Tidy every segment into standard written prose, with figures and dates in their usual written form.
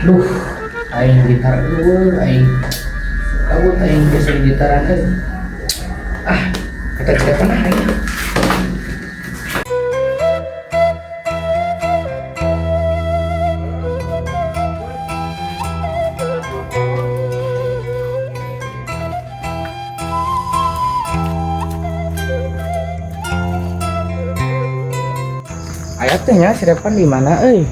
Duh, aing gitar euweuh, aing. Kabut aing geus gitaran euy. Ah, kata telepon ah aing. Aya teh nya si Repan di mana euy?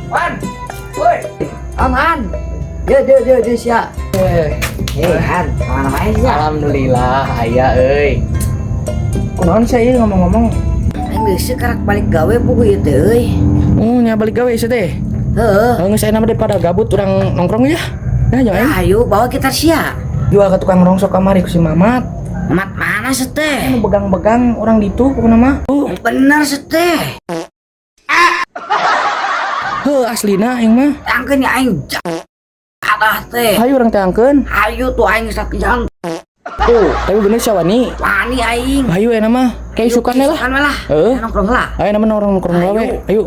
Wan, woi. Aman. Dia dia dia dia sia. Eh, Hei Han, kemana main sia? alhamdulillah aya euy. Kunaon sih ieu ngomong-ngomong? Aing geus karak balik gawe puguh ieu teh euy. Oh, nya balik gawe sih teh. Heeh. Oh, geus aya nama daripada gabut urang nongkrong ya. Nah, jangan aing. Ayo bawa kita sia. Jual ke tukang rongsok kamari ku si Mamat. Mamat mana seteh? Anu begang-begang orang ditu pokona mah. Tuh, Bener seteh. heuh aslina aing mah. Tangkeun ya aing jadah teh. Hayu urang teangkeun. Hayu tuh aing latihan. Tuh, tapi bener sia wani. Wani aing. Hayu aya mah. Kayak isukane lah. Isukan lah. Heeh. Nongkrong lah. Ayo nama nongkrong nongkrong Hayu. gawe. Ayo.